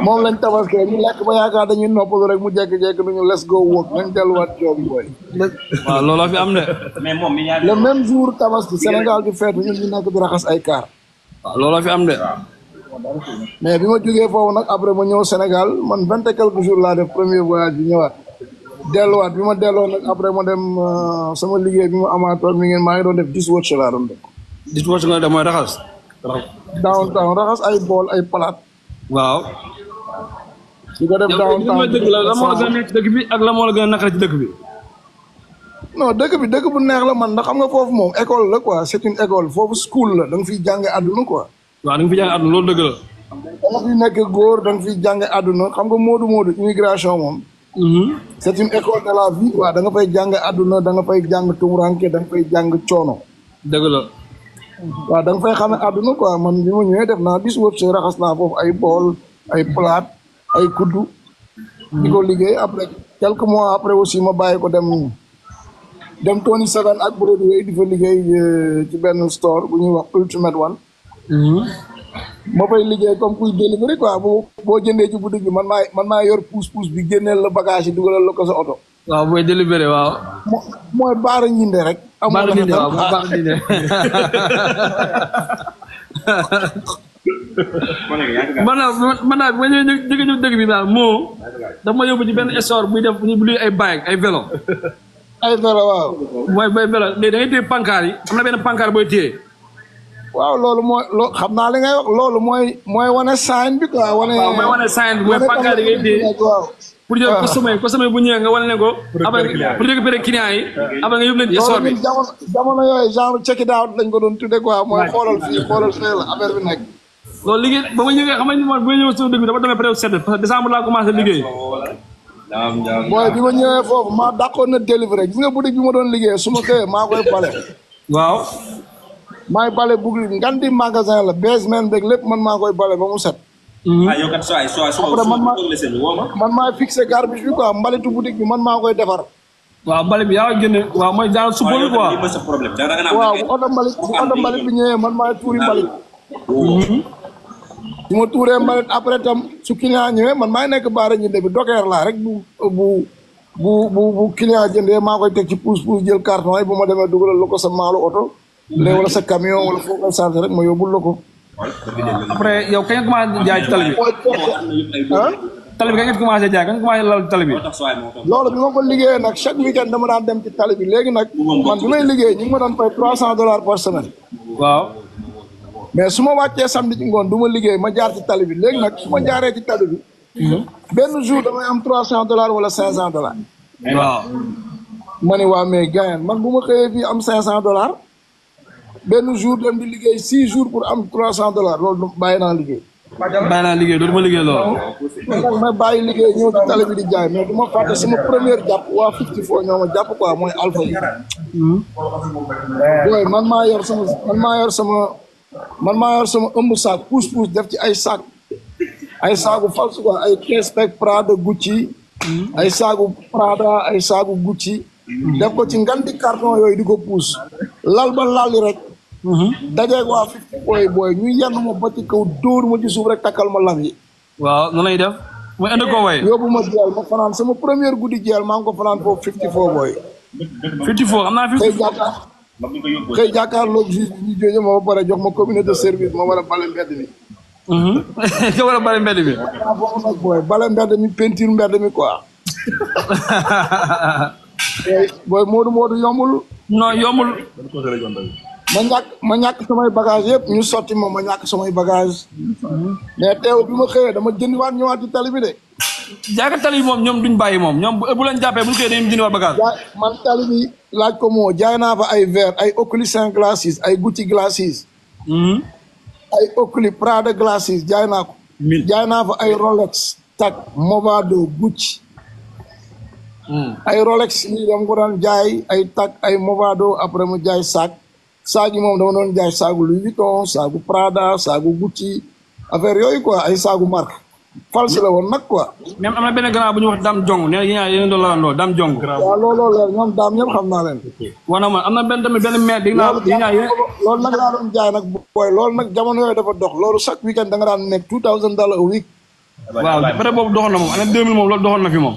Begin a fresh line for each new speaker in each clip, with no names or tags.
moom lañ tabaskee ñu lekk ba yaakaar dañuy noppalu rek mu jékki-jékki nañu let's go work nañ delluwaat job booy.
waaw looloo fi am de.
mais moom mi ñaari
le même jour tabaski Sénégal di feetu ñun ñu nekk di raxas ay kaar.
waaw looloo fi am de.
mais bi ma jógee foofu nag après ma ñëw Sénégal man 20 et quelques jours laa def premier voyage bi ñëwaat. delluwaat bi ma delloo nag après ma dem sama liggéey bi ma amaatoon mi ngeen maa ngi doon def dishwasher laa doon def.
dishwasher nga def mooy raxas.
downtown raxas ay bool ay palaat.
waaw.
di ko def downtown
dëgg la moo la gën a nekk ci dëkk bi ak la moo la gën a naqari ci dëkk bi.
non dëkk bu neex la man ndax xam nga foofu moom école la quoi c'est une école foofu school la da nga fiy jànge àdduna quoi.
waaw da nga fiy jànge àdduna loolu dëgg la.
da nga fiy nekk góor da nga fiy jànge àdduna xam nga moodu immigration moom. c'est une école de la vie quoi da nga fay jàng àdduna da nga fay jàng tumuranke da nga fay jàng coono.
dëgg la.
waaw da nga fay xamee àdduna quoi man bi ma ñëwee def naa dishwasher raxas naa foofu ay bool ay plate ay kuddu. di ko liggéey après quelques mois après aussi ma bàyyi ko dem Tony Seven ak Broadway di fa liggéey ci benn store bu ñuy wax Ultimate One. ma fay liggéey comme kuy delivery quoi boo jëndee ci boutique bi man maa yor pousse bi génneel la bagage yi dugalal la ko sa oto.
waaw booy delivery waaw.
mooy baara ñinde rek.
baara ñinde waaw baara ñinde. man naa ba ñëw dëgg bi daal moo dafa ma yóbbu ci benn essor buy def bu luy ay bike ay vélo.
ay vélo waaw.
mooy bay vélo léegi da ngay téye pancart yi am na benn pancart booy téye.
waaw loolu xam naa li ngay wax loolu mooy wane sign bi quoi wane.
waaw mooy wane sign bi mooy pancart yi ngay téye.
waaw
pour jël customer bu ñëwee nga wane leen ko. pour récupérer client yi. après nga yóbbu leen ci essor bi.
jamono yooyu genre check it out lañ ko doon tudde quoi mooy xoolal fii la affaire bi nekk.
loolu liggéey ba ma ñëwee xam nga ni man bu ma ñëwee sama dëkk bi dafa demee période sedd parce que décembre laa commencé liggéey.
mooy bi ma ñëwee foofu maa dàqoon na délivrer gis nga boutique bi ma doon liggéey su ma xëyee maa koy bale.
waaw.
maay bale bugg nganti magasin la basement beeg lépp man maa koy bale ba mu set.
yow kat
après man maay fixé garbage bi quoi mbalitu boutique bi man maa koy defar.
waaw mbali bi yaa ngi génne waaw mooy daal suba bi quoi.
waaw bu oto mbalit bi ñëwee man maay tuuri mbalit. su ma tuuree mbalit après tam su client ñëwee man maay nekk baara ñinde bi dokeer laa rek bu client jëndee maa koy teg ci pousse jël carton yi bu ma demee dugalal la ko sa maalu oto. léegi wala sa camion wala foo koy chargé rek ma yóbbul la ko.
après yow kañ nga commencé jaay ci tali bi. tali bi kañ nga commencé jaay kañ nga commencé lal tali bi.
loolu bi ma ko liggéeyee nag chaque weekend dama daan dem ci tali bi léegi nag man bi may liggéey ñu ngi ma doon fay $300 par semaine.
waaw.
mais su ma wàccee samedi ci ngoon du ma liggéey ma jaar ci tali bi léegi nag su ma jaaree ci tali bi. benn jour damay am $300 wala $500.
waaw.
ma ne waa mais gars man bu ma xëyee fii am $500. benn jour dem di liggéey 6 jours pour am $300 loolu bàyyi naa liggéey.
dootuma liggéey loolu.
nag ma bàyyi liggéey ñëw ci tali bi di jaay mais du ma fàtte sama première jàpp waa 54 ñoo ma jàpp quoi mooy alpha yi. booy man maa yor sama ëmb saak pousse def ci ay saak ay saagu false quoi ay kees peg Prada Gucci. ay saagu Prada ay saagu Gucci. def ko ci nganti carton yooyu di ko puus lal ba lalli rek. dajeeg waa 54 booy ñu yenn ma ba ci kaw dóor ma ci suuf rek takkal ma lam yi.
waaw nan lay def. muy indi ko way.
yóbbu ma jeel ma fanaan sama première guddi jeel maa ngi ko fanaan foofu 54 booy.
54 am naa 54.
xëy jàkkaarloog juge bi ñu jógee ma ba pare jox ma communauté de service ma war a bale mbedd mi.
nga war a bale mbedd mi.
foofu nag booy bale mbedd mi peinture mbedd mi quoi. booy Moodu yombul.
non yombul.
ma ñàkk samay bagage yëpp ñu sotti ma ñàkk samay bagage mais teew bi ma xëyee dama jëndiwaat ñëwaat ci tali bi de.
jaaykat tali bi moom ñoom duñ bàyyi moom ñoom bu leen jàppee bu ñu xëyee dañuy jëndiwaat bagage.
man tali bi laaj ko moo jaay naa fa ay verre ay Oakley 5 glasses ay Gucci glasses. ay Oakley Prada glasses jaay naa ko. jaay naa fa ay Rolex Tag Movado Gucci. ay Rolex yi dama ko daan jaay ay Tag ay Movado après mu jaay saag yi moom dama doon jaay saagu Louis Vuitton saagu Prada saagu Gucci affaire yooyu quoi ay saagu marque. falsi la woon nag quoi.
même am na benn grand bu ñu wax Dame Jong nee na yéen doon lalandoo Dame Jong.
waaw looloo leer ñoom daam ñëpp xam naa leen.
wax na ma am na benn tamit benn maire dégg naa
loolu nag laa doon jaay nag booy loolu nag jamono yooyu dafa dox loolu chaque weekend da nga daan nekk $2,000 a week.
waaw peut-être boobu doxoon na moom année 2000 moom loolu doxoon na fi moom.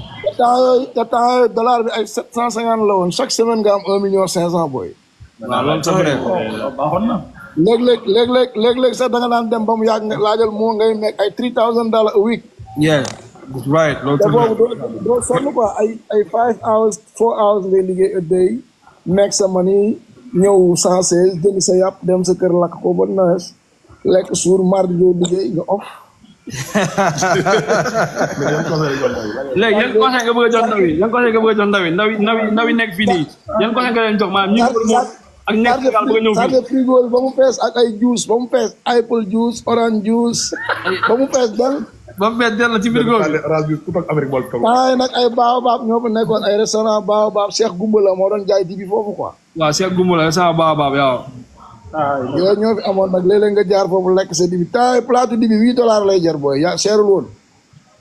te temps yooyu dollar bi ay 750 la woon chaque semaine nga am 1,5 million booy.
waaw loolu c'est vrai.
baaxoon na.
léeg-léeg sax da nga daan dem ba mu yàgg nga laajal moo ngay nekk ay $3,000 a week.
yeah that's right loolu
te
c'est vrai.
boobu doo sonn quoi ay 5 hours 4 hours ngay liggéey a day nekk sa mani ñëw 116 jënd sa yàpp dem sa kër lakk ko ba nees lekk suur mardi doo liggéey nga off.
léegi yan conseil nga bëgg a jox ndaw yi yan conseil nga bëgg a jox ndaw yi nekk fii nii yan conseil nga leen jox maanaam ñi moom ak nekk Sénégal bëgg a ñëw fii.
charge frigo bi ba mu fees ak ay juice ba mu fees apple juice orange juice ba mu fees del
ba mu fees del la ci frigo bi.
taay nag ay baobab ñoo fa nekkoon ay restaurant baobab Cheikh Goumbala moo doon jaay dibi foofu quoi.
waaw Cheikh Goumbala sama baobab yow.
yooyu ñoo fi amoon nag léeg-léeg nga jaar foofu lekk sa dibi taay plate dibi $8 lay jar booy yaa seerul woon.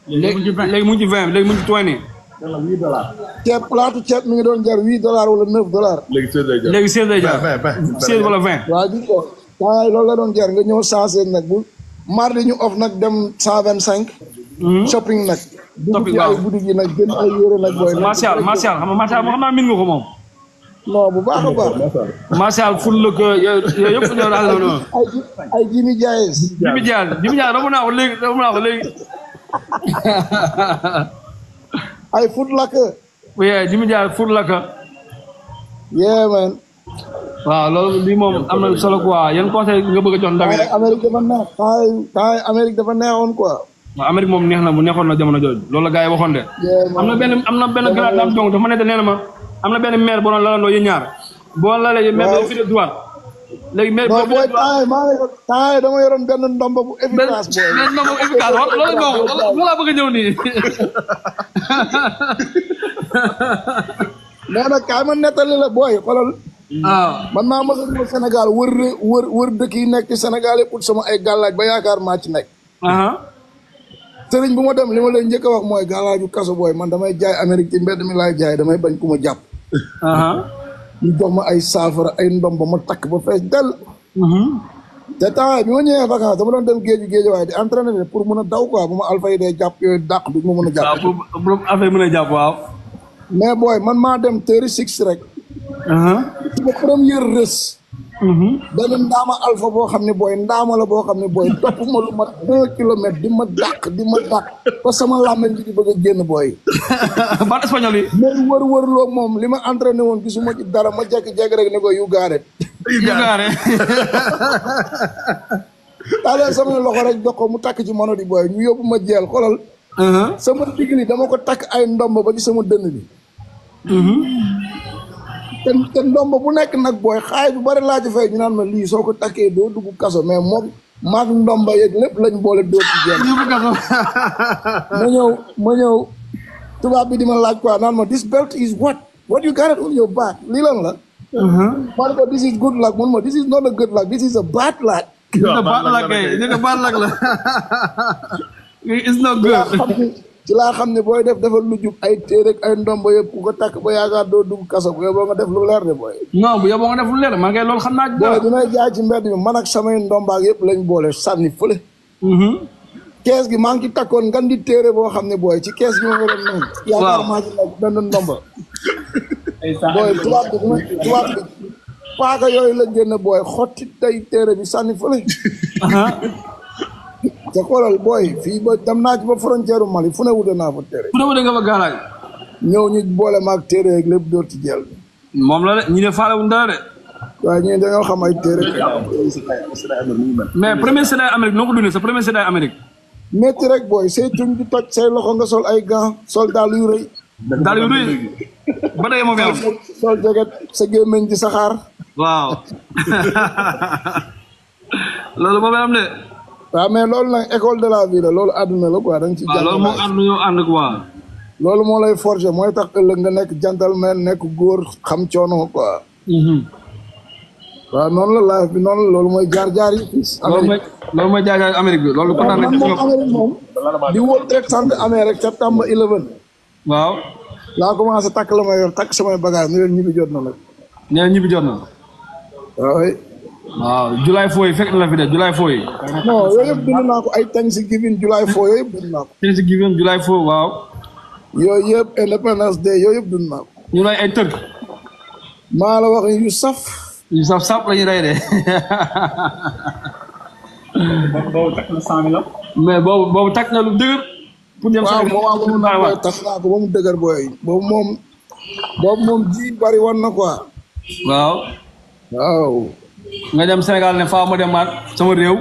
léegi mu ngi ci 20 léegi mu ngi ci 20.
ceeb plate ceeb mi ngi doon jar $8 wala $9.
léegi 16 lay jar 16 wala 20.
waaw gis nga taay loolu la doon jar nga ñëw 116 nag bu mardi ñu off nag dem 125. shopping nag. dugg ci ay boutique yi nag jënd ay yére nag booy.
Martial xam naa min nga ko moom.
non bu baax a baax.
Martial ful la ko yooyu yëpp ñëw daal noonu.
ay Jimmy Diaz.
Jimmy Diaz romb naa ko léegi.
ay Foot Locker.
oui Jimmy Diaz Foot Locker.
yeah man.
waaw loolu lii moom am na solo quoi yan conseil nga bëgg a jox ndaw yi rek.
Amérique dafa neex temps Amérique dafa neexoon quoi.
waaw Amérique moom neexoon na jamono jooju loolu la gars yi waxoon de. am na benn grand dame jong dafa ne nee na ma am na benn maire boo doon lalandoo yéen ñaar. boo lalee maire bi fi de droit. léegi maire bi
booy temps dama yoroon benn ndomba bu efficace booy.
benn ndomba bu efficace loolu laa bëgg a ñëw nii.
nee na kaay ma nettali la booy xoolal.
waaw
man maa mos a ñëw Sénégal wër dëkk yi nekk ci Sénégal yëpp ut sama ay gàllaaj ba yaakaar maa ci nekk. sëriñ bu ma dem li ma leen njëkk a wax mooy gàllaaju kaso booy man damay jaay Amérique ci mbedd mi laay jaay damay bañ ku ma jàpp. ñu jox ma ay saafara ay ndom ba ma takk ba fees del. te temps bi ma ñëwee vacances dama doon dem géej waaye di entraîner pour mën a daw quoi bu ma alpha yi dee jàpp yooyu dàq du ma mën a jàpp.
waaw pour affaire mën a jàpp waaw.
mais booy man maa dem 36 rek. sama première rës. benn ndaama alpha boo xam ne booy ndaama la boo xam ne booy topp ma lu mat 1 kilomètre di ma dàq ba sama làmmiñ bi di bëgg a génn booy.
ban espagnol yi.
mais wër-wërloo moom li ma entraîné woon gisuma ci dara ma jékki-jékki rek ne ko yu gaare. taalee sama loxo rek jox ko mu takk ci mono di booy ñu yóbbu ma jeel xoolal. sama digli dama ko takk ay ndomb ba ci sama dënn bi. te ndomb bu nekk nag booy xaay bu bari laa ci fay ñu naan ma lii soo ko takkee doo dugg kaso mais moom maag ndomba yeeg lépp lañ boole doo ci jéem. ma ñëw tubaab bi di ma laaj quoi naan ma this belt is what you got it on your back lii lan la. man ko this is good luck man ma this is not a good luck this is a bad luck.
bad luck la. it's not good.
ci laa xam ne booy defal lu jub ay téere ak ay ndomba yëpp ku ko takk ba yaakaar doo dugg kaso bu yóbboo nga def lu leer de booy.
non bu yóbboo nga def lu leer man kay loolu xam naa.
booy bi may jaay ci mbedd mi man ak samay ndombaak yëpp lañ boole sànni fële. kees gi maa ngi ci takkoon ngan di téere boo xam ne booy ci kees gi ma waroon nañ. yaakaar maa ci nekk benn ndomba. booy tubaab bi paaka yooyu la génn booy xotti tey téere bi sànni fële. te xoolal booy fii ba dem naa ci ba frontière Mali fu ne wute naa fa téere.
fu ne wute nga fa gaalaay.
ñëw ñu boole maag téere yeeg lépp door ci jël.
moom la de ñi ne faale wuñ dara de.
waaye ñii dañoo xam ay téere.
mais premier séddale Amérique noo ko dundee sa premier séddale Amérique.
métti rek booy say tuñ di toj say loxo nga sol ay gants sol daal yu rëy.
daal yu rëy ba tey moo fi am.
sol jeget sa gémmiñ di saxaar.
waaw loolu moo fi am de.
waaw mais loolu nag école de la vie la loolu àdduna la quoi da nga ci jàng.
loolu moo ànd ñoo ànd quoi.
loolu moo lay forger mooy tax ëllëg nga nekk gentleman nekk góor xam coono quoi. waaw noonu la life bi noonu la loolu mooy jaar-jaar yi.
loolu mooy jaay Amérique bi loolu kontaan nañ
man moom Amérique moom di World Trade Center Amérique septembre 11
waaw
laa commencé takk la may yor takk samay bagage ni leen ñibbi jot na nag
nee ñibbi jot na waaw July 4 yi fekk na la fi de July 4 yi
non yooyu yëpp dund naa ko ay Thanksgiving July 4 yooyu yëpp dund naa ko
Thanksgiving July 4 waaw
yooyu yëpp Independence Day yooyu yëpp dund naa ko
ñu lay ay tëgg
maa la wax yu saf
yu saf la ñuy rey de
boobu takk na 100 000
mais boobu takk na lu dëgër pour dem
waaw moment boobu nag booy tas naa ko ba mu dëgër booy boobu moom ji bari woon na quoi waaw
nga dem Sénégal ne faaw ma demaat sama réew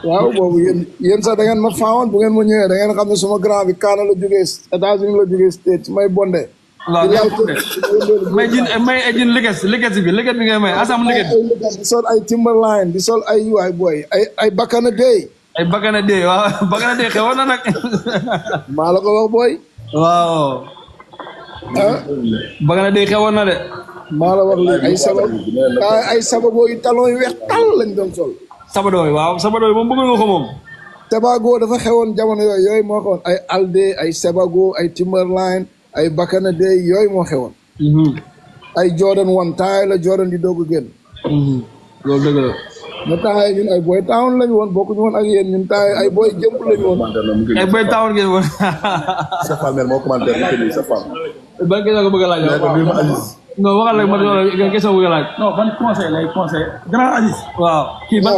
waaw boobu yéen sax da ngeen ma faawoon bu ngeen ma ñëwee da ngeen xam ne suma grand bi Kaana la jógee États-Unis la jógee States may bonde
waaw may jin liggéey bi ngay may asam liggéey
di sol ay Timberline di sol ay waay booy ay Bakana Day
ay Bakana Day waaw Bakana Day xewoon na nag
maa la ko wax booy
waaw Bakana Day xewoon na de
maa la wax lii ay sababo yu talon yu weex tal lañ doon sol
sabadooy waaw sabadooy moom bëgg nga ko moom
Sebago dafa xewoon jamono yooyu moo xewoon ay Alde ay Sebago ay Timberline ay Bakana Day yooyu moo xewoon ay Jordan 1 taay la Jordan di doog a génn
loolu dëgg la
ñu taay ñun ay boy town lañu woon bokkuñu woon ak yéen ñun taay ay boy jëmp lañu woon
ay boy town ngeen woon
sa femme moo commentaire ni que sa femme
ban question ko bëgg a laaj non waxal rek ma question bëgg a laaj
non ban conseil lay conseil grand Aziz
waaw kii ban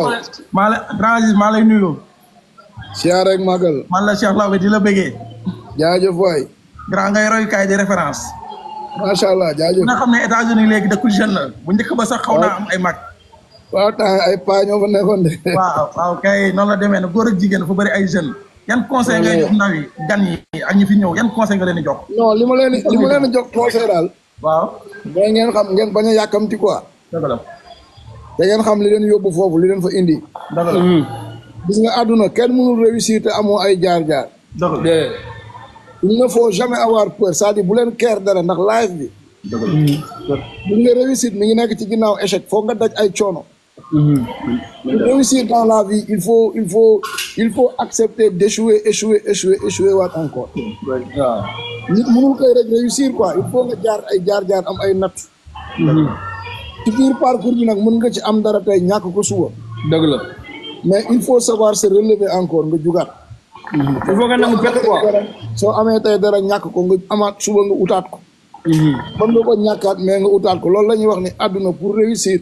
grand Aziz maa lay nuyu
siyaar rek magal
man la Cheikh Laobé di la bëggee
jaajëf waay
grand ngay royukaay de référence
macha allah jaajëf
nga xam ne États-Unis léegi dëkku jeune la bu njëkk ba sax xaw naa am ay mag
waaw temps ay paa ñoo fa nekkoon de
waaw kay noonu la demee ne góor ak jigéen dafa bëri ay jeunes yan conseil ngay jox ndaw yi gan yi ak ñi fi ñëw yan conseil nga leen di jox
non li ma leen di jox conseil daal
waaw
mooy ngeen xam ngeen bañ a yàkkamti quoi
dëgg la
te ngeen xam li leen yóbbu foofu li leen fa indi
dëgg la
gis nga àdduna kenn mënul réussir te amoo ay jaar-jaar
dëgg la
il ne faut jamais avoir peur c'est-à-dire bu leen keer dara ndax life bi bu nga réussir mi ngi nekk ci ginnaaw échec foog nga daj ay coono pour réussir dans la vie il faut accepter échouer waat encore
waaw
nit mënul koy rek réussir quoi il faut nga jaar ay jaar am ay natt ci biir parcours bi nag mën nga ci am dara tey ñàkk ko suba
dëgg la
mais il faut savoir se relever encore nga jugaat
il faut nga nangu perte quoi
soo amee tey dara ñàkk ko nga amaat suba nga utaat ko mën nga ko ñàkkaat mais nga utaat ko loolu la ñuy wax ni àdduna pour réussir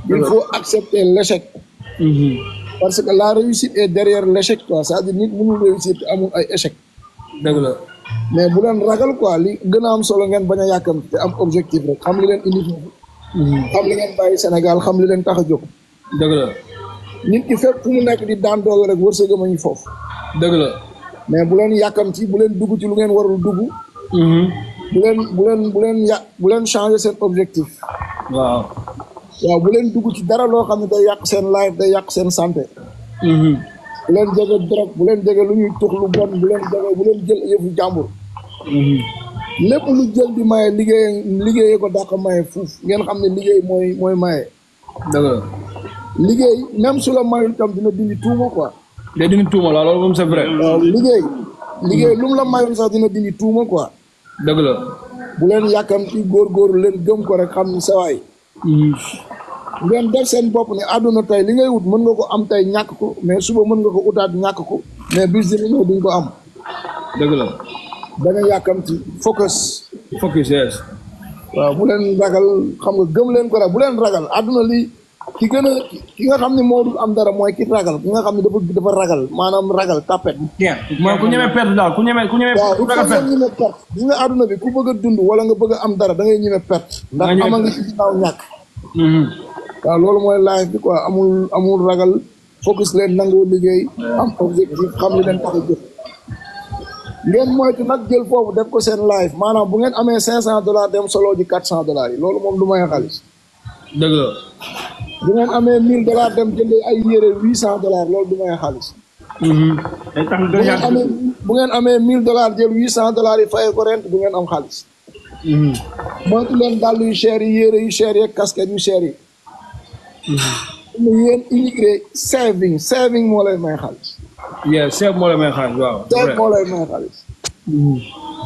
il faut accepter l'échec parce que la réussite est derrière l'échec quoi c'est-à-dire nit mënul réussir te amul ay échec
dëgg la
mais bu leen ragal quoi li gën a am solo ngeen bañ a yàkkam te am objectif rek xam li leen indi foofu xam li ngeen bàyyi Sénégal xam li leen tax a jóg
dëgg la
nit ki fépp fu mu nekk di daan doole rek wërsëgam a ngi foofu
dëgg la
mais bu leen yàkkam ci bu leen dugg ci lu ngeen warul dugg bu leen changer seen objectif
waaw
bu leen dugg ci dara loo xam ne day yàq seen life day yàq seen santé bu leen jege drogue bu leen jege lu ñuy tux lu bon bu leen jël yëfu jàmbur lépp lu jël di maye liggéeyee ko dàq maye fuuf ngeen xam ne liggéey mooy maye
dëgg la
liggéey même su la mayul tam dina dindi tuuma quoi
day dindi tuuma la loolu moom c'est vrai
waaw liggéey lu mu la mayul sax dina dindi tuuma quoi
dëgg la
bu leen yàkkam ci góorgóorlu leen gëm ko rek xam ni sawaay ngeen def seen bopp ne àdduna tey li ngay wut mën nga ko am tey ñàkk ko mais suba mën nga ko utaat ñàkk ko mais bis dina ñëw duñ ko am
dëgg la
bañ a yàkkam ci focus
yes
waaw bu leen ragal xam nga gëm leen ko rek bu leen ragal àdduna li ki nga xam ne moo dul am dara mooy ki ragal ki nga xam ne dafa ragal maanaam ragal tapet
mooy ku ñeme perte daal ku ñeme
waaw il faut nga ñeme perte gis nga àdduna bi ku bëgg a dund wala nga bëgg a am dara da ngay ñeme perte ndax ama nga ci ginnaaw ñàkk waaw loolu mooy life bi quoi amul ragal focus leen nangoo liggéey am objectif xam li leen tax a jëf ngeen moytu nag jël foofu def ko seen life maanaam bu ngeen amee $500 dem solo ji $400 yi loolu moom du may xaalis
dëgg la
bu ngeen amee $1000 dem jëndee ay yére $800 loolu du may xaalis bu ngeen amee $1000 jël $800 yi fayee ko rent du ngeen am xaalis moytu leen dàll yu cher yi yére yu cher yi casquette yu cher yi yéen immigré saving moo lay may xaalis.
yeah chef moo lay may xaalis waaw.
save moo lay may xaalis.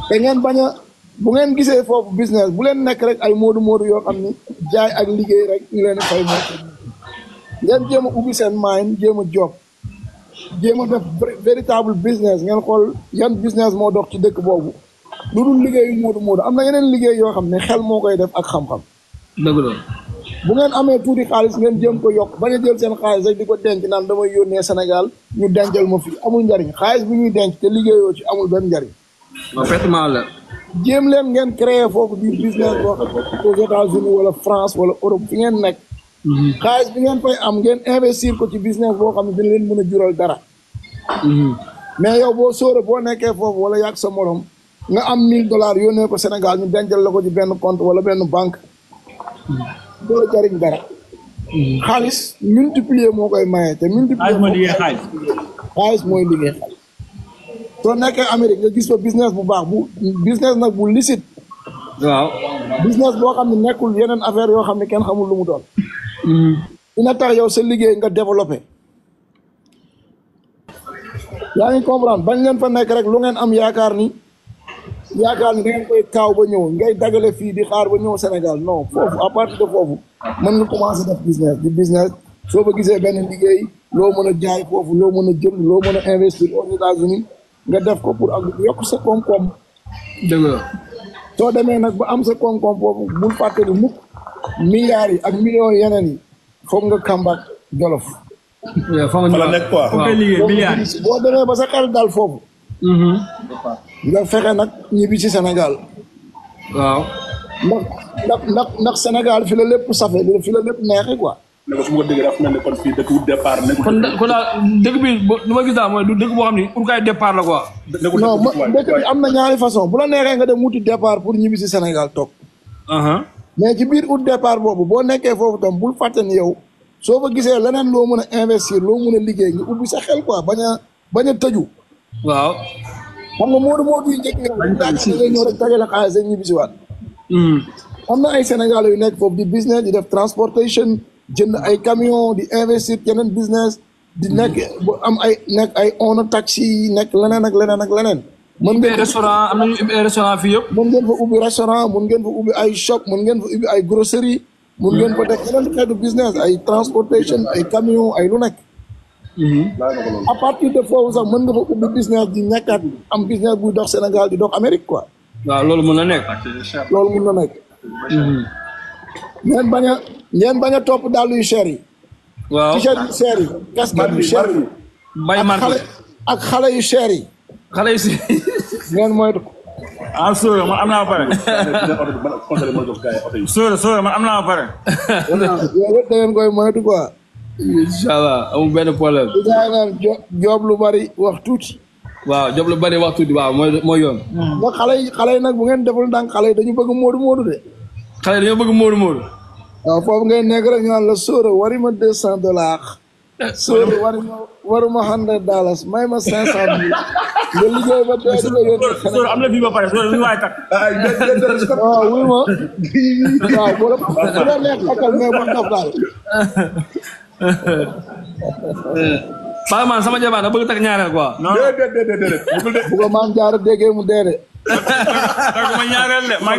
te ngeen bañ a bu ngeen gisee foofu business bu leen nekk rek ay moodu yoo xam ni jaay ak liggéey rek ñu leen fay moo ngeen jéem a ubbi seen mind jéem a job jéem a def véritable business ngeen xool yan business moo dox ci dëkk boobu lu dul liggéeyu moodu am na yeneen liggéey yoo xam ne xel moo koy def ak xam-xam.
dëgg la.
bu ngeen amee tuuti xaalis ngeen jéem ko yokk bañ a jël seen xaalis rek di ko denc naan damay yónnee Sénégal ñu dencal ma fii amul njariñ xaalis bi ñuy denc te liggéeyoo ci amul benn njariñ.
parfaitement la.
jéem leen ngeen créer foofu di business boo xam aux États-Unis wala France wala Europe fi ngeen nekk. xaalis bi ngeen fay am ngeen investir ko ci business boo xam ne dina leen mën a jural dara. mais yow boo sóore boo nekkee foofu wala yàgg sa morom nga am $1000 yónnee ko Sénégal ñu dencal la ko ci benn compte wala benn banque. du la jariñ dara. xaalis multiplier moo koy maye te multiplier
mooy liggéey xaalis.
xaalis mooy liggéey xaalis. soo nekkee Amérique nga gis fa business bu baax bu business nag bu licite.
waaw.
business boo xam ne nekkul yeneen affaire yoo xam ne kenn xamul lu mu doon. dina tax yow sa liggéey nga développé. yaa ngi comprendre bañ leen fa nekk rek lu ngeen am yaakaar ni da ngeen koy kaaw ba ñëw ngay dagale fii di xaar ba ñëw Sénégal non foofu à partir de foofu mën nga commencé def business soo fa gisee benn liggéey loo mën a jaay foofu loo mën a jënd loo mën a investir aux États-Unis nga def ko pour ak yokk sa koom-koom.
dëgg la.
soo demee nag ba am sa koom-koom foofu bul fàtte ni mukk milliards yi ak millions yeneen yi foog nga kàmbaat Jolof.
fa nga
nekk quoi.
fu koy liggéey milliards yi.
boo demee ba sa xel dal foofu. nga fexe nag ñibbi ci Sénégal.
waaw.
ndax Sénégal fi la lépp safe fi la lépp neexee quoi.
ne ko su ma ko déggee dafa mel ni kon fii dëkk wu départ nekkul.
kon daal dëkk bi lu ma gis daal mooy du dëkk boo xam ni pour kay départ la quoi.
non dëkk bi am na ñaari façon bu la neexee nga dem wuti départ pour ñibbi si Sénégal toog. mais ci biir ut départ boobu boo nekkee foofu tam bul fàtte ni yow soo fa gisee leneen loo mën a investir loo mën a liggéey nga ubbi sa xel quoi bañ a tëju.
waaw.
xam nga Modou yi njëkk nga ñëw rek dajale xaalis rek ñibbi si waat. am na ay Sénégalais yu nekk foofu di business di def transportation jënd ay camion di investir yeneen business di nekk bu am ay on taxi nekk leneen ak leneen ak leneen. mën ngeen
restaurant am nañu ay restaurant fii yëpp.
mën ngeen fa ubbi restaurant mën ngeen fa ubbi ay shop mën ngeen fa ubbi ay grocerie mën ngeen fa def yeneen xeetu business ay transportation ay camion ay lu nekk. à partir de foofu sax mën nga fa ubbi business di nekkaat am business buy dox Sénégal di dox Amérique quoi.
waaw loolu mën na nekk.
loolu mën na nekk. ngeen bañ a topp dàll yu cher yi.
waaw
t-shirt yu cher yi. casquette yu cher yi.
bay marque
ak xale yu cher yi.
xale yi si.
ngeen moytu ko.
sóora man am naa ba pare. sóora man am naa ba pare.
yooyu yëpp da ngeen koy moytu quoi.
incha allah amul benn problème.
di jaay naan job lu bari wax tuuti.
waaw job lu bari wax tuuti waaw mooy yoon.
ndax xale yi nag bu ngeen deful ndànk xale yi dañu bëgg moodu de.
xale yi dañoo bëgg moodu.
waaw foofu ngay nekk rek ñu naan la sóora wari ma $200. sóora waruma $100 may ma 500 000. nga liggéey ba tey di la yónnee Sénégal.
sóora am na fii ba pare sóora ñu waay takk.
waaw wuy ma. waaw bu la neex takkal mais bu daf daal.
Baye man sama jabar da bëgg takk ñaareel quoi.
non
déedéet.
bu ko maam jaara déggee mu dee de.
takk ma ñaareel de maa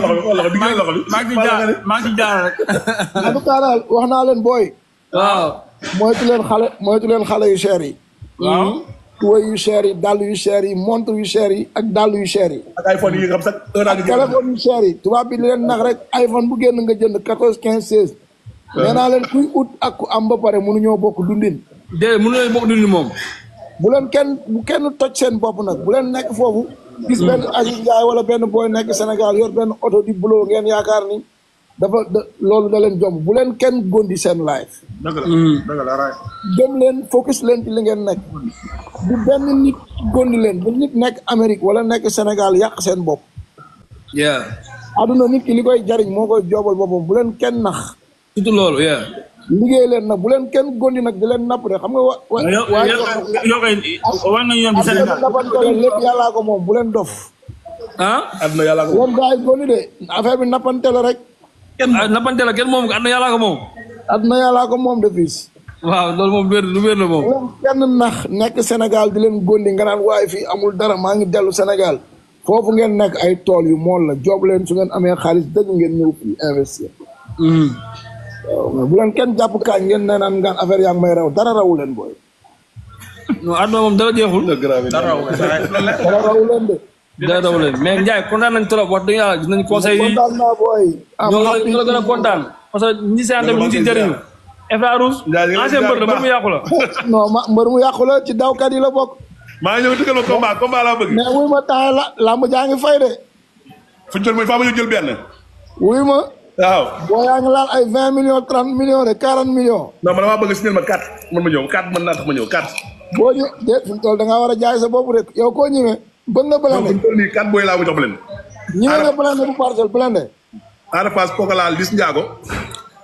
ngi ci jaar rek.
en tout cas daal wax naa leen booy.
waaw.
moytu leen xale yu cher yi.
waaw.
tuway yu cher yi dàll yu cher yi montre yu cher yi ak dàll yu cher yi.
ak iPhone yi nga xam sax
téléphone yu cher yi tubaab bi di leen nax rek iPhone bu génn nga jënd 14 15 16. nee naa leen kuy ut ak ku am ba pare mënuñoo bokk dundin.
déedéet mënuñoo bokk dundin moom.
bu kenn toj seen bopp nag bu leen nekk foofu. gis benn Aziz Ndiaye wala benn booy nekk Sénégal yor benn oto di buloo ngeen yaakaar ni loolu da leen jomb bu leen kenn gondi seen life.
dëgg la raay.
dem leen focus leen ci li ngeen nekk. bu benn nit gondi leen bu nit nekk Amérique wala nekk Sénégal yàq seen bopp. aduna nit ki li koy jariñ moo koy joobal boppam bu leen kenn nax.
surtout loolu
liggéey leen nag bu leen kenn gondi nag di leen napp de xam nga
yow kay war nañu yoon bi Sénégal.
lépp yàllaa ko moom bu leen dof.
àdduna yàlla ko
moom gars yi gondi de affaire bi nappante la rek.
nappante la kenn moom àdduna yàllaa ko moom.
àdduna yàllaa ko moom de fils.
waaw loolu moom lu wér la moom.
leen kenn nax nekk Sénégal di leen góndi nga naan waaye fii amul dara maa ngi dellu Sénégal foofu ngeen nekk ay tool yu mool la job leen su ngeen amee xaalis dëgg ngeen ñëw fii investir. waaw bu leen kenn jàpp kaañ ngeen ne naan ngaan affaire yaa ngi may raw dara rawu leen booy.
non àdduna moom dara jeexul.
dara raw
dara rawu leen de.
dara rawu leen mais Ndiaye kontaan nañ trop wax dëgg yàlla gis nañ conseil yi.
kontaan naa booy.
ñoo la gën a kontaan parce que ñi seen tamit ñu ngi ciy jëriñu. Efra Rouge. ancien mbër la mbër mu yàqu la.
non mbër mu yàqu la ci dawkat yi la bokk.
maa ngi ñëw tëggal ma combat laa bëgg.
mais wuy ma temps la làmb jaa ngi fay de.
fu ñu toll mooy faa ma ñu jël benn.
wuy ma.
waaw.
boo yaa ngi laal ay 20 millions 30 millions de 40 millions.
non man damaa bëgg si ma 4 man ma ñëw 4 mën naa tax ma ñëw 4.
boo ñu déet fi mu toll da ngaa war a jaay sa bopp rek yow koo ñëwee. bëgg nga
donc
blende.
fi mu toll nii 4 booy laa ma jox leen.
ñëwee nga blende bu parcelle blende.
Ada Fass kooku laal Liss Ndiago.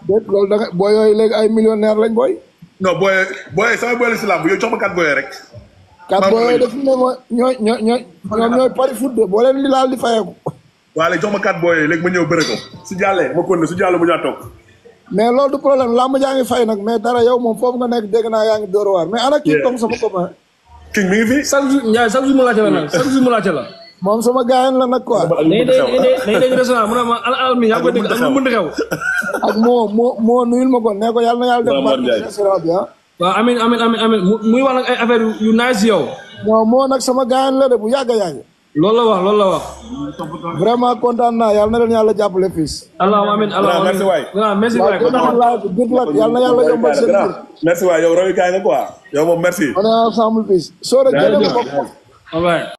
déet loolu da nga boo yooyu léegi ay millionnaire lañ booy.
non booy sama booy la si làmb yow jox ma 4 booy rek.
kat boo yooyu def ne ma ñooy pari foot de boo leen di laal di fayeeku.
waaw léegi jox ma 4 booy léegi ma ñëw bëre ko su jàllee ma kon su jàllee mu ñaa toog.
mais loolu du problème làmb jaa ngi fay nag mais dara yow moom foofu nga nekk dégg naa yaa ngi door waar mais ana kii comme sama copain.
King mi ngi fi.
chaque jour Ndiaye chaque jour mu laajte la nag chaque jour mu laajte la.
moom sama gaayan la nag quoi.
dañuy dégg restaurant mu ne ma al mi yaa ngi koy dégg am lu mënti xew.
ak moo nuyul ma ko ne ko yàlla na yàlla def barke ci restaurant bi ah.
waaw amiin muy wax nag ay affaire yu nice yow.
non moo nag sama gaayan la de bu yàgg a yàgg.
loolu la wax.
vraiment kontaan naa yàlla na leen yàlla jàppale fii.
allahumma amiin allahumma amiin.
merci waay.
waaw merci waay.
good luck yàlla na yàlla yombal seen mbir.
merci waay yow royukaay nga quoi yow moom merci.
on est ensemble fii. soo rek jëlee ko.
all right.